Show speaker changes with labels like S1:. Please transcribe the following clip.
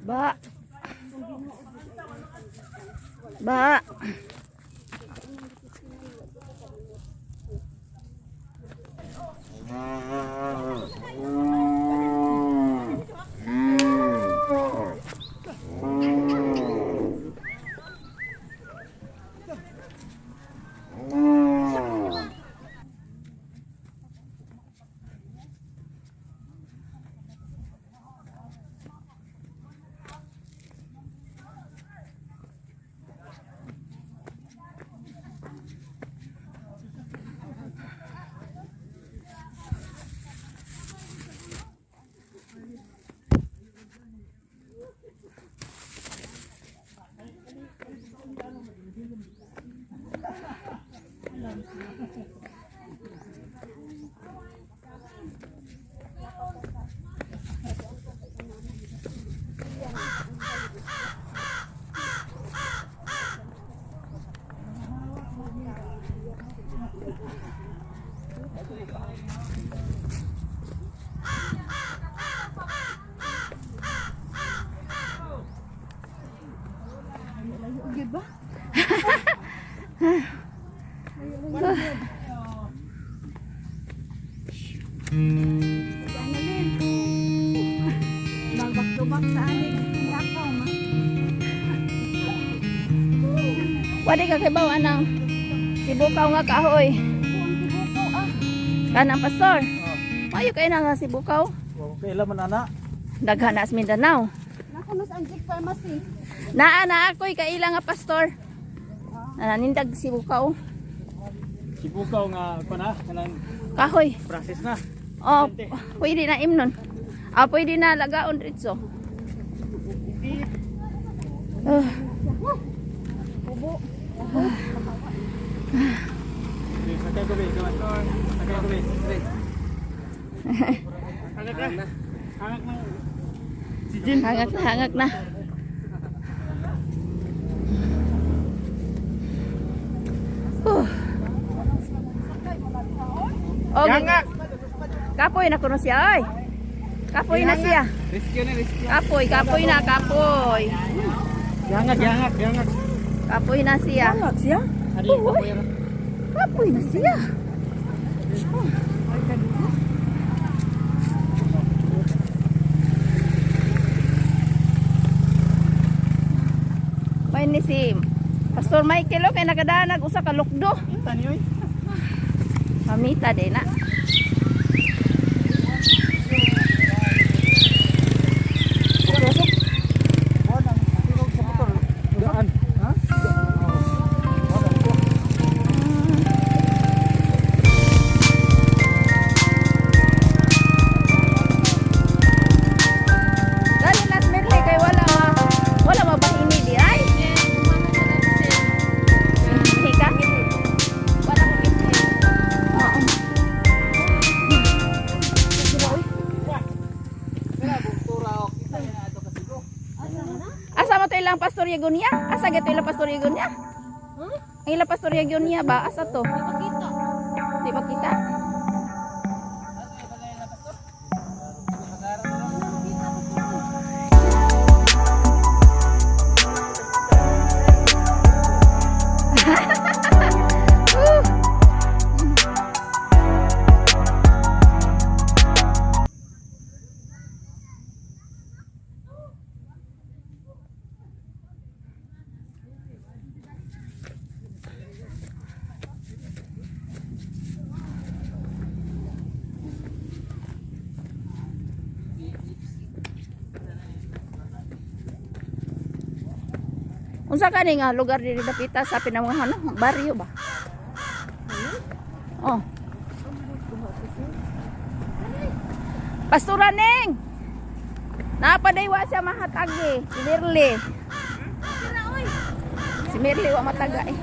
S1: Ba. Ba.
S2: Gyud ba? Magbak-tubak sa aning yakaw ma.
S1: Wadi ka kibaw anang sibukaw nga kahoy.
S2: Ang sibukaw ah.
S1: Kanang pastor. Mayo kay na nga sibukaw.
S3: Okay lang man ana.
S1: Daghan na sa Mindanao.
S2: Nakunos ang Jig Pharmacy.
S1: Naa na ako'y kaila nga pastor. Nanindag sibukaw.
S3: Sibukaw nga pa na kanang
S1: Kahoy.
S3: process na.
S1: Oh, pwede na imnon. Ah, pwede na lagaon ritso. Ah,
S2: Ubo.
S3: Sakay ko be, sakay ko be. Hangak na. Hangak na. Si Jin.
S1: hangak na, hangak na. Huh. Okay. Kapoy na kuno siya, oy. Kapoy na siya.
S3: Rescue na, rescue.
S1: Kapoy, kapoy na, kapoy.
S3: Yangak, yangak, yangak.
S1: Kapoy na siya.
S2: Hangak siya?
S3: Ari,
S1: Uy.
S3: kapoy ra.
S1: Kapoy na siya. May ni si Pastor Michael oh, kay nakadanag usa ka lukdo.
S3: Tani oy.
S1: Mamita din na.
S3: Daan. Ha?
S1: Dali nas Merle kay wala mabahini di ay. Hindi ka?
S2: Wala ko kitchen.
S1: Oo. Asa mo to ilang Pastor Yagonia? Asa gato ilang Pastor Yagonia? Ang ilang Pastor Yagonia ba? Asa to?
S2: Di makita.
S1: Di ba kita? Woo! Unsa kani nga lugar diri dapita sa pinanguhan no? Baryo ba? Oh. Pastora Neng. Napadaywa siya mahatag eh. Si Mirle. Si Mirle wa mataga eh.